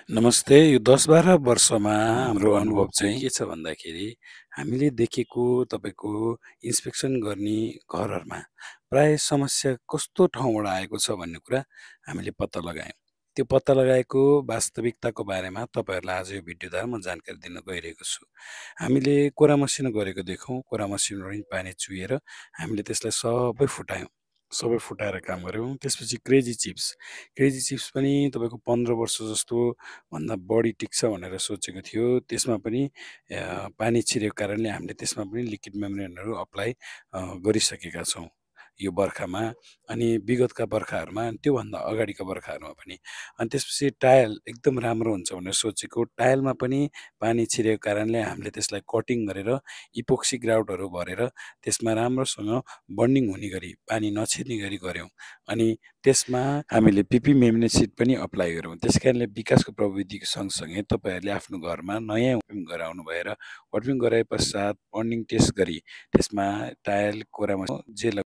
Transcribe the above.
नमस्ते। यो 10-12 वर्षमा हाम्रो अनुभव चाहिँ के छ भन्दाखेरि, हामीले देखेको तपाईँको इन्सपेक्सन गर्ने घरहरूमा प्राय समस्या कस्तो ठाउँबाट आएको छ भन्ने कुरा हामीले पत्ता लगायौँ। त्यो पत्ता लगाएको वास्तविकताको बारेमा तपाईँहरूलाई आज यो भिडियोद्वारा म जानकारी दिन गइरहेको छु। हामीले कोरामसिनो गरेको देखौँ, कोरामसिनबाट पानी चुहेर हामीले त्यसलाई सबै फुटायौँ। सबै फुटाएर काम गऱ्यौँ। त्यसपछि क्रेजी चिप्स पनि तपाईँको 15 वर्ष जस्तो भन्दा बढी टिक्छ भनेर सोचेको थियो। त्यसमा पनि पानी छिरेको कारणले हामीले त्यसमा पनि लिक्विड मेम्ब्रेनहरू अप्लाई गरिसकेका छौँ यो बर्खामा अनि विगतका बर्खाहरूमा अनि त्योभन्दा अगाडिका बर्खाहरूमा पनि। अनि त्यसपछि टायल एकदम राम्रो हुन्छ भनेर सोचेको टायलमा पनि पानी छिरेको कारणले हामीले त्यसलाई कटिङ गरेर इपोक्सी ग्राउटहरू भरेर त्यसमा राम्रोसँग बन्डिङ हुने गरी पानी नछिर्ने गरी गऱ्यौँ। अनि त्यसमा हामीले पिपी मेम्नेसिड पनि अप्लाई गऱ्यौँ। त्यस कारणले विकासको प्रविधिको सँगसँगै तपाईँहरूले आफ्नो घरमा नयाँ वाटरिङ गराउनु भएर वाटरिङ गराए पश्चात बन्डिङ टेस्ट गरी त्यसमा टायल कोरामा जे